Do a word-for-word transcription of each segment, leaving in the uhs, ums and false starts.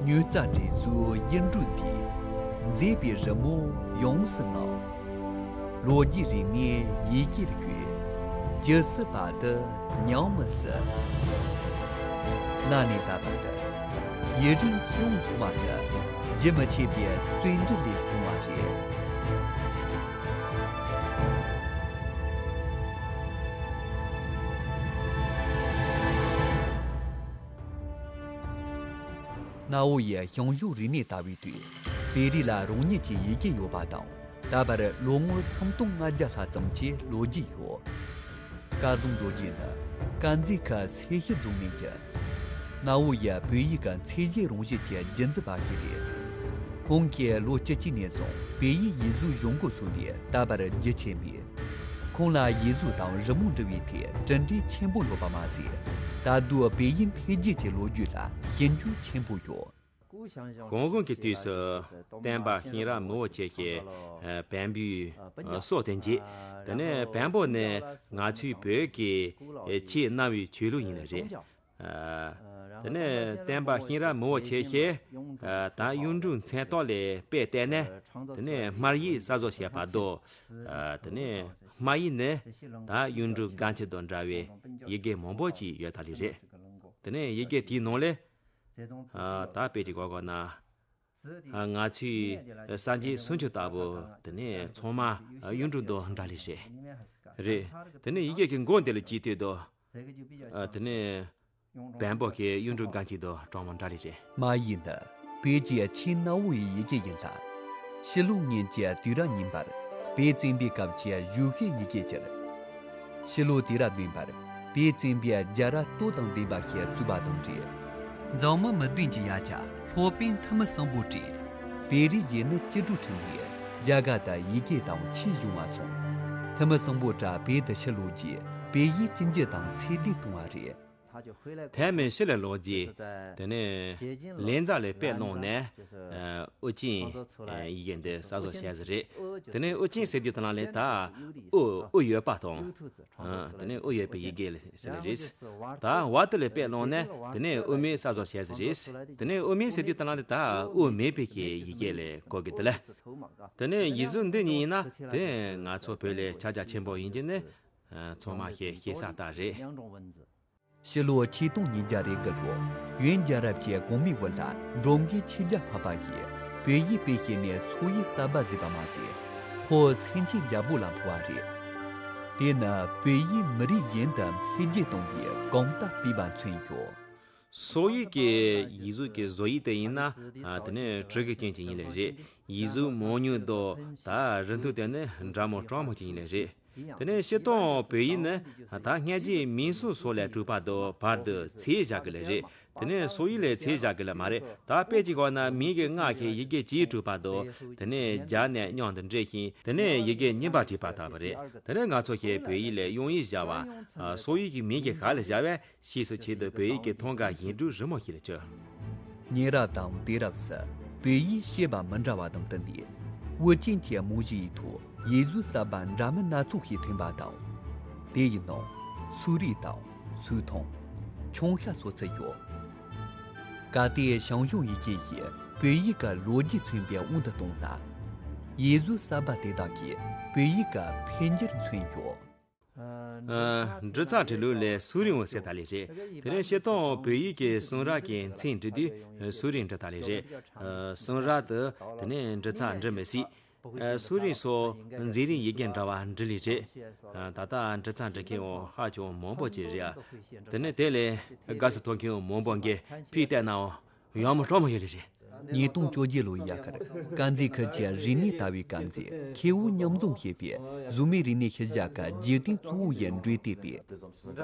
ཉུལ་རྩ་འདྲེན་གཟུགས་ཡིག་འབྲུ་འདིས། མཛེས་པའི་རི་མོ་ཡོངས་སུ་བསྔགས། ལོ་རྒྱུས་རིག་གནས་ཡི་གེར་བཀོད། ཇི་སྲིད་བར་དུ་ཉམས་མི་སྲིད། གནའ་ནས་ད་བར་དུ། ཡུལ་གྲུའི་ཁྱེའུ་ཚང་མ་ནི། རྒྱུན་མི་ཆད་པའི་བརྩོན་འགྲུས་ལས་བྱུང་བ་རེད། གནའ་བོ་ཡི་ཞང་ཞུང་རིག་གནས་ལྟ་བའི་དུས། བོད་རིགས་ལ་རང་ཉིད་ཀྱི་ཡི་གེ་ཡོད་པ་དང་། ད་བར་ལོ་ངོ་སུམ་སྟོང་ལྔ་བརྒྱ་ལྷག་ཙམ་གྱི་ལོ་རྒྱུས་ཡོད། སྐལ་བཟང་རྡོ་རྗེ་ནི་དཀར་མཛེས་ཁུལ་སེ་ཤི་རྫོང་ནས་ཡིན། གནའ་བོ་ཡི་བོད་ཡིག་གི་མཚན་གཞི་རང་བཞིན་གྱི་རྒྱུན་འཛིན་པ་ཞིག་རེད། ཁོང་གིས་ལོ་བཅུ་གཅིག་ནས་བཟུང་བོད་ཡིག་ཡིག་གཟུགས་སྦྱོང་འགོ་ཚུགས་ནས་ད་བར་རྒྱུན་ཆད་མེད། ཁོང་ལ་ཡིག་གཟུགས་དང་རི་མོ་འབྲི་བའི་ཐད་གྲུབ་འབྲས་ཆེན་པོ་ཡོད་པ་མ་ཟད། ད་དུང་བོད་ཡིག་འཕེལ་རྒྱས་ཀྱི་ལོ་རྒྱུས་ལ་ཞིབ་འཇུག་ཆེན་པོ་ཡོད། གོང་གོང་གི་དུས་སུ་སྟོན་པ་ཤེས་རབ་མི་བོ་ཆེ་ཞེས་བོན་པོའི་སྲོག་དེ་འཇིག་དེ་ནས་བོན་པོ་ནི་ང་ཚོའི་བོད་ཀྱི་ཆེས་གནའ་བོའི་ཆོས་ལུགས་ཡིན་ནི་རེད། དེ་ནས་སྟོན་པ་ཤེས་རབ་མི་བོ་ཆེ་ཞེས་ད་གཡུང་དྲུང་མཚན་རྟགས་ལས་དཔེ་བལྟས་ནས། དེ་ནས་སྨར་ཡིག་གསར་བཟོ་བྱས་པ་དང་། དེ་ནས་སྨར་ཡིག་ནི་ད་གཡུང་དྲུང་སྒམ་ཆེན་དང་འདྲ་བའི་ཡི་གེ་མང་པོ་ཅིག་ཡོད་ད་ལི་རེད། དེ་ནས་ཡི་གེ་དེའི་ནང་ལས། ཨ། ད་དཔེ་ཅིག་གོ་དགོས་ན། ཨ། ང་ཚོའི་སངས་རྒྱས་བྱང་ཆུབ་ལྟ་བུ་དེ་ནས་ཚང་མ་གཡུང་དྲུང་དང་འདྲ་ལེ་རེད། རེད། དེ་ནས་ཡི་གེ་གི་མགོ་འདི་ལ་ཅིག་ལྟོས་དང་། ཨ། དེ་ནས་བོན་པོ་གི་གཡུང་དྲུང་སྒམ་ཆེན་དང་གྲངས་མང་འདྲ་ལེ་རེད། སྨར་ཡིག་ནི་བོད་ཀྱི་ཆེས་གནའ་བོའི་ཡི་གེ་ཡིན་ལ། ཕྱི་ལོ་ཉིས་བརྒྱ་དུས་རབས་གཉིས་པར་བོད་བཙན་པོའི་སྐབས་ཀྱི་བཞུགས་ཤིང་ཡི་གེ་གྱུར། ཕྱི་ལོ་དུས་རབས་བདུན་པར་བོད་བཙན་པོས་རྒྱལ་རབས་སྟོད་དང་ལྡན་པ་ཞིག་བཙུགས་པ་དང་འབྲེལ། མཛངས་མི་མི་བདུན་གྱི་ཡ་གྱལ་སློབ་དཔོན་ཐུ་མི་སམ་བྷོ་ཊས་བོད་རིགས་ཡིག་སྣོད་བཅུ་དྲུག་ཁྲིད་ནས་རྒྱ་གར་དུ་ཡི་གེ་དང་ཆོས་སྦྱོང་བར་སོང་། ཐུ་མི་སམ་བྷོ་ཊ་བོད་དུ་ཕྱིར་ལོག་རྗེས་བོད་ཡིག་སྤྱི་འགྱུར་དང་ཚད་ལྡན་བཏང་བ་རེད། ཐའི་མི་ཕྱི་ལ་ལོག་རྗེས། དེ་ནས་ལེ་ཙ་ལ་དཔེ་བླངས་ནས། ཨུ་ཅིན་ཡི་གེ་འདི་གསར་བཟོ་བྱས་ཟིན་རེད། དེ་ནས་ཨུ་ཅིན་ཟེར་དུས་དེ་ནང་ལས་ད་དབུ་དབུ་ཡོད་པ་དང་། དེ་ནས་དབུ་ཡོད་པའི་ཡི་གེ་ཟེར་ནི་རེད། ད་ཝ་ཏི་ལ་དཔེ་བླངས་ནས་དེ་ནས་དབུ་མེད་གསར་བཟོ་བྱས་ཟིན་རེད། དེ་ནས་དབུ་མེད་ཟེར་དུས་དེ་ནང་ལས་ད་དབུ་མེད་པའི་གི་ཡི་གེ་ལ་གོ་གི་འདུག་ལ། དེ་ནས་ཡིག་གཟུགས་འདི་གཉིས་ཡིན་ན་དེ་ང་ཚོ་བོད་ལ་ཁྱབ་རྒྱ་ཆེན་པོ་ཡིན་གྱི་ནི། ཚང་མ་ཤེས་ཤེས་ས་ལྟར་རེད། ཕྱི་ལོ་ཆིག་སྟོང་ཉིས་བརྒྱ་རེ་དགུ་ལོར་ཡོན་རྒྱལ་རབས་ཀྱི་གོང་མའི་བུ་ལྷ་འབྲོམ་གིས་ཆོས་རྒྱལ་འཕགས་པ་ཡིས་བོད་ཡིག་སྤེལ་བྱེད་ནས་སོག་ཡིག་གསར་པ་བཟོས་པ་མ་ཟད། ཁོ་སེང་ཆེན་རྒྱལ་པོ་ལ་ཕུལ་བ་རེད། དེ་ནི་བོད་ཡིག་མི་རིགས་གཞན་དུ་འཕེལ་རྒྱས་གཏོང་བའི་གོམ་སྟབས་སྤོས་པ་མཚོན་ཡོད། སོག་ཡིག་གི་ཡིག་གཟུགས་ཀྱི་བཟོ་ཡིག་དེ་ཡིན་ན། ཨ། དེ་ནི་སྤྲུལ་སྐུ་ཅན་ཅིག་ཡིན་ལེ་རེད། ཡིག་གཟུགས་མང་ཉུང་དང་ད་རིང་ཐུང་དེ་ནི་འདྲ་མོ་གྲངས་མང་ཅིག་ཡིན་ལེ་རེད། དེ་ནས་སྤྱིར་བཏང་བོད་ཡིག་ནི་ད་སྔ་རྗེས་མིང་གསོ་སོགས་ལས་གྲུབ་པ་དང་བར་དུ་ཚིག་བཞག་གི་ལེ་རེད། དེ་ནས་སོག་ཡིག་ལས་ཚིག་བཞག་གི་ལེ་མ་རེད། ད་དཔེ་ཅིག་བཀོད་ན་མིང་གི་སྔ་ཤོས་ཡི་གེ་གཅིག་གྲུབ་པ་དང་། དེ་ནས་སྦྱར་ནས་མཉམ་དུ་འབྲི་ཞིང་། དེ་ནས་ཡི་གེ་རྙིང་པ་བྲིས་པ་ལྟ་བུ་རེད། དེ་ནས་ང་ཚོ་ཞེས་བོད་ཡིག་ལས་དབྱངས་ཡིག་བཞག་པ། སོག་ཡིག་གི་མིང་གི་ཤ་ལ་བཞག་པས། ཕྱིས་སུ་ཆེད་དུ་བོད་ཡིག་གི་ཐང་ག་བཞེངས་སྒྲུབ་རི་མོ་ཞིག་ལ་བཅོལ། ཉེ་རབས་དང་དུས་རབས་སུ་བོད་ཡིག་བཤད་པ་མི་འདྲ་བ་དང་བསྟུན་ནས། དབུ་ཅན་གྱི་རྨང་གཞི་ཡི་ཐོག་ཡིག་གཟུགས་གསར་པ་འདྲ་མིན་སྣ་ཚོགས་ཤིག་ཐོན་པ་དང་། དེ་ཡི་ནང་སུ་རིང་དང་སུའུ་ཐང་། ཁྱུང་ཤ་སོགས་ཚུད་ཡོད། གལ་ཏེ་ཞང་ཞུང་ཡི་གེ་ཡིས་བོད་ཡིག་གི་ལོ་རྒྱུས་མཚོན་པའི་དབང་དུ་བཏང་ན། ཡིག་གཟུགས་གསར་པ་དེ་དག་གིས་བོད་ཡིག་གི་འཕེལ་འགྱུར་མཚོན་ཡོད། ཨ། འབྲི་ཚར་འབྲི་ལུགས་ལས་སུ་རིང་བོ་ཟེར་ད་ལེ་རེད། དེ་ནས་སྤྱིར་བཏང་བོད་ཡིག་གི་གསུང་རབ་ཀྱི་མཚན་འབྲི་དུས་སུ་རིང་འབྲི་ད་ལེ་རེད། ཨ། གསུང་རབ་དུ་དེ་ནས་འབྲི་ཚར་འབྲི་མི་སྲིད། ཨ། སུ་རིང་སོགས་མཛད་རིམ་ཡི་གེ་འདྲ་བ་འབྲི་ལེ་རེད། ཨ། ད་ལྟ་འབྲི་ཚར་འབྲི་མཁན་འོ་ཧ་ཅང་མང་པོ་ཅིག་རེད། དེ་ནས་དེ་ལས་དགའ་བསུ་ཐོབ་མཁན་འོ་མང་པོ་འགས་ཕུད་བལྟས་ནའང་། ཡང་མི་སྤྲོ་མོ་ཡོད་རེད། ཉིས་སྟོང་བཅོ་བརྒྱད་ལོའི་དབྱར་ཁར་དཀར་མཛེས་ཁུལ་གྱི་རིག་གནས་ལྟ་བའི་དཀར་མཛེས་ཁེའུ་མཉམ་འཛོམས་ཞེས་པའི་བཟོ་མིའི་རིག་གནས་ཤུལ་བཞག་གི་རྒྱུགས་སྟེགས་གཙོ་བོ་ཞིག་འགྲོས་བཏུད་པས།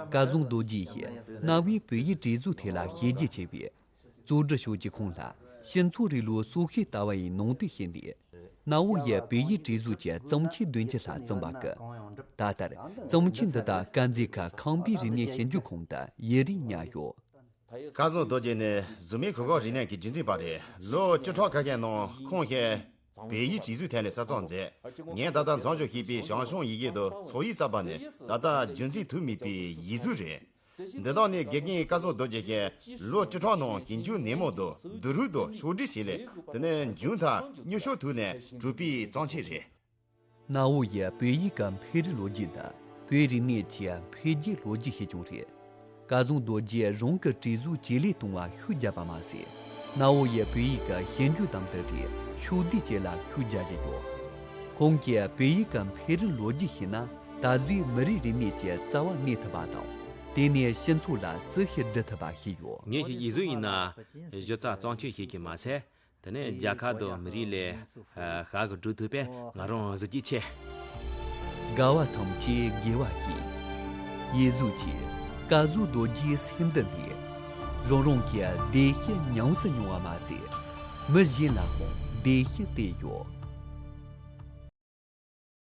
སྐལ་བཟང་རྡོ་རྗེ་ཡིས་གནའ་བོའི་བོད་ཡིག་བྲིས་གཟུགས་ཐད་ལ་ཞིབ་འཇུག་བྱས་པས། གཙོ་སྒྲིག་ཕྱོགས་ཀྱི་ཁོངས་ལ་སྤྱི་ཚོགས་རིང་ལུགས་གཙོ་ཤོས་ལྟ་བ་ཡི་ནང་དོན་བཤད་ནས། གནའ་བོ་ཡི་བོད་ཡིག་བྲིས་གཟུགས་ཀྱི་བརྩམས་ཆོས་བདུན་ཅུ་ལྷག་བརྩམས་པ་བཀོད། ད་ལྟར་བརྩམས་ཆོས་འདི་དག་དཀར་མཛེས་ཁུལ་ཁང་པའི་རིག་གནས་ཞིབ་འཇུག་ཁང་དུ་ཡུན་རིང་གཉེར་ཡོད། སྐལ་བཟང་རྡོ་རྗེ་ནི་བཟོ་མའི་གོ་སྐབས་རིག་གནས་ཀྱི་རྒྱུན་འཛིན་པ་རེད། ལོ་བཅུ་ཕྲག་ཁ་ཤས་ནང་ཁོང་གིས་བོད་ཡིག་བྲིས་གཟུགས་ཐད་ལ་གསར་རྩོམ་མཛད། ངས་ད་ལྟ་མཚམས་སྦྱོར་བྱས་པའི་ཞང་ཞུང་ཡི་གེ་དང་སོག་ཡིག་གསར་པ་ནི་ད་ལྟ་རྒྱུན་འཛིན་ཐུབ་མེད་པའི་ཡིག་གཟུགས་རེད། འདི་དག་ནི་དགེ་རྒན་སྐལ་བཟང་རྡོ་རྗེ་གིས་ལོ་བཅུ་ཕྲག་ནང་ཞིབ་འཇུག་ནན་མོ་དང་བསྡུར་རུབ་དང་ཕྱོགས་སྒྲིག་བྱས་ལས། དེ་ནི་མཇུག་མཐར་མཉམ་ཞུགས་ཐོག་ནས་གྲུབ་པའི་བརྩམས་ཆོས་རེད། གནའ་བོ་ཡི་བོད་ཡིག་གི་འཕེལ་རིམ་ལོ་རྒྱུས་ནི་བོད་རིག་གནས་ཀྱི་འཕེལ་རྒྱས་ལོ་རྒྱུས་ཤིག་ཀྱང་རེད། སྐལ་བཟང་རྡོ་རྗེས་རང་གི་བྲིས་གཟུགས་ཇེ་ལེགས་གཏོང་བར་ཤུགས་བརྒྱབ་པ་མ་ཟད། གནའ་བོ་ཡི་བོད་ཡིག་གི་ཞིབ་འཇུག་དང་བསྡུར་ཏེ་ཕྱོགས་བསྡུས་བཅས་ལ་ཤུགས་རྒྱག་བཞིན་ཡོད། ཁོང་གིས་བོད་ཡིག་གི་འཕེལ་རིམ་ལོ་རྒྱུས་ཤེས་ན། ད་གཟོད་མི་རིགས་རིག་གནས་ཀྱི་རྩ་བ་གནས་ཐུབ་པ་དང་། དེ་ནས་སྤྱི་ཚོགས་ལ་སྲི་ཞུ་སྒྲུབ་ཐུབ་པ་ཤེས་ཡོད། ངེད་ཀྱི་ཡིག་གཟུགས་ཡིན་ན་གཞི་རྩ་བརྩམས་ཆོས་ཤིག་གིས་མ་ཟད། དེ་ནས་རྒྱལ་ཁབ་དང་མི་རིགས་ལ་ཨ་ཞབས་ཞུ་སྒྲུབ་ཐུབ་པས་ང་རང་གཟི་བརྗིད་ཆེ། དགའ་བ་ཐམས་ཅད་དགེ་བ་བཞིན། ཡིད་གཟུགས་ཀྱི་སྐལ་བཟང་རྡོ་རྗེའི་སེམས་འདི་ནས། རང་རང་གི་བདེ་སྐྱིད་ཉམས་སུ་མྱོང་བ་མ་ཟད། མི་གཞན་ལ་ཡང་བདེ་སྐྱིད་སྟེར་ཡོད།